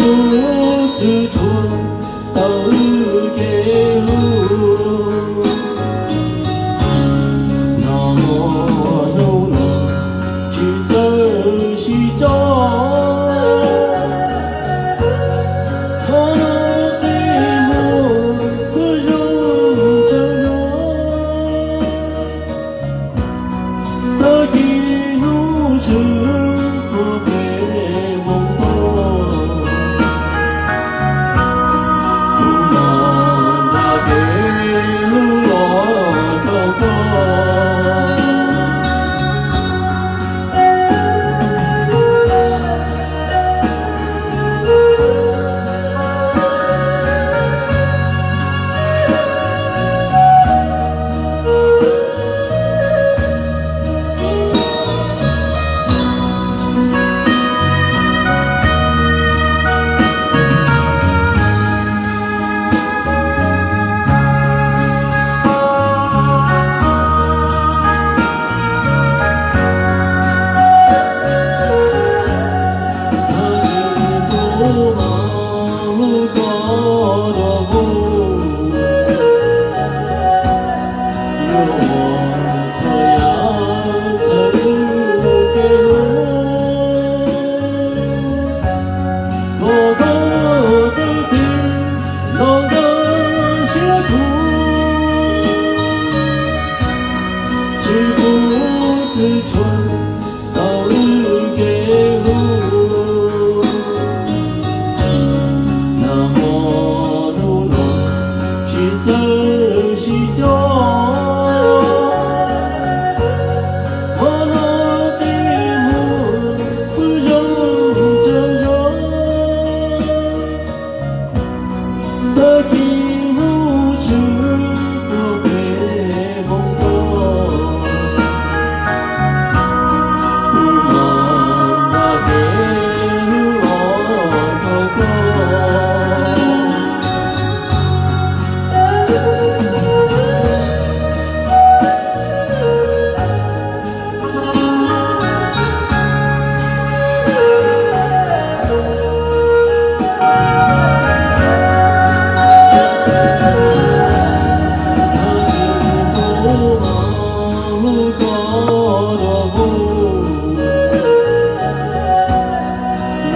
Tub txwv tshua tau wb kev hlub, nag hmo hnub no tsis txawj sib tso. Hmo no tej muag kuj zoo tsaug zog, tag kis hnub tshwm tuaj peb moo toj. Kuv mam nqa kev hlub los rau koj. Los koj txawj twg los nkag siab kuv, tsis pub twg tshua tau wb kev hlub. Nag hmo hnub no tsis txawj sib coj, hmo no tej muag kuj zoo tsaug zog. Tag kis hnub tshwm tuaj peb moo toj, kuv mam nqa kev hlub los rau koj.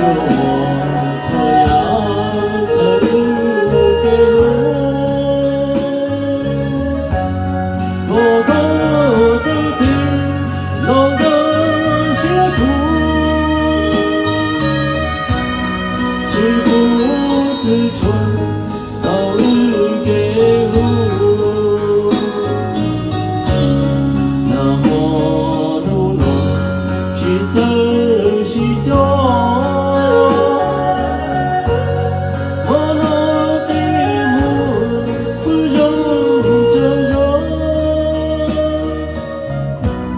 Los koj txawj twg los nkag siab kuv, tsis pub twg tshua tau wb kev hlub. Nag hmo hnub no tsis txawj sib coj,